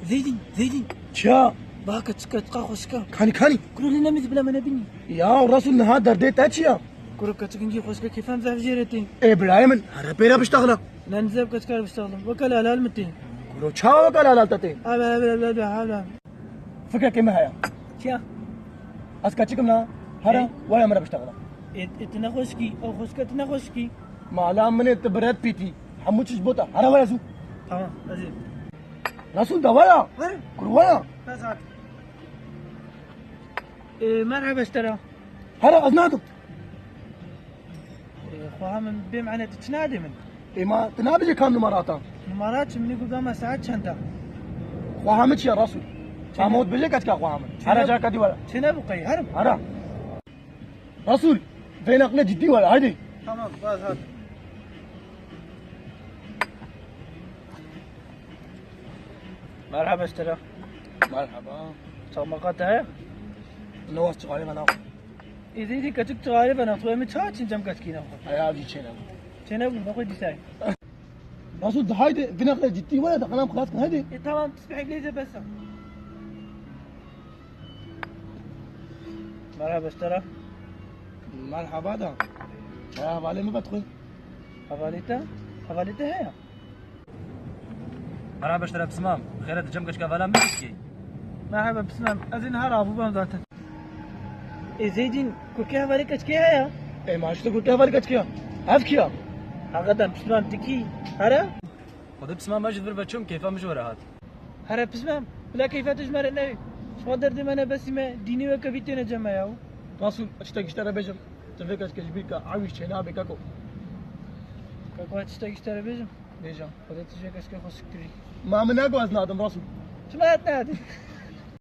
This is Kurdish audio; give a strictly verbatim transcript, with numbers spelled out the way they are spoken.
Zeydîn, Zeydîn. Çiya? Bak, keçika, çika xweşika. Kanî, kanî. Kuro lê nemîzî bila me nebînî. Ya Resul, niha derdê te çi ya? Kuro, keçik hingî xweşika, kêfan zehf jê re tên. Ê birayê min, here pê re biştexile. Ne nizeb keçika re biştexile. Weke lal lal min tên. Kuro, çawa weke lal lal te tên? Abi, abi, abi, abi, abi. Fikrekê min heye. Çiya? Ez keçik im na, here, Ê? Were min re biştexile. Ê, ê, tu ne xweşikî, ew xweşika tu ne xweşikî. Mala min ê, tu bi Brad Pittî. Hemû çiş bo te. Here were zû. Tamam, ez ê. Resul, de were. Were. Kur were. Bes hat. Ê, merhaba ji te re. Here, ez nadim. Ê, xweha min bê mene tu çi nadê min? Ê ma, tu nabêje kam numara te? Numara çi, min ê ku dama saet çend e? Xweha min çi ya Resul? Çi ne? Ama tu bêje keçika xweha min. Çi ne? Here careka dî were. Çi ne bu qey, here. Here. Resul, vê neqle cidî were, haydi. Tamam, bas, hadi. Merhaba ji te re. Merhaba. Çakmaqa te heye? Ne waz çixarê me naxwe. Ê Zeydî, keçik çixarê ve naxwe, em ê çawa çin cem keçikî naxwe? Eya, vî çêne. Çêne bû, naxwe dîsay. Resul, de haydi, vê neqle cidî were, de qelam xilas kin, haydi. E, tamam, tu spehek lê de bes e. Merhaba ji te re. Merhaba da. Çaya hevalê min vedixwe. Hevalê te? Hevalê te heye? Merhaba ji te re Pismam. Xêr e, tu cem keçika hevala min dikî? Merhaba Pismam. Ez ê niha rabûbam zaten. Ê Zeydîn, kurkê hevalê keçikê heye? Ê ma ji te kurkê hevalê keçikê ya? Ev kî ya? Heqeten Pismam, tu kî? Here? Xwedê Pismam, ez ji vir ve çûm, keyfa min ji we re hat. Here Pismam, bila keyfa tu ji me re neyê. Ji xwe derdê me ne, besî me, dînê weke vî têne cem me ya. Resul, ez tiştek ji te re bêjim. Tu vê keçikê ji bîr ke, ewî çênabê keko. Keko, ez tiştek ji te re bêjim? Bêje. Xwedê tu ji vê keçikê xweşiktir î. Ma min nagwa ez nadim, Resul. Çima ez nadim?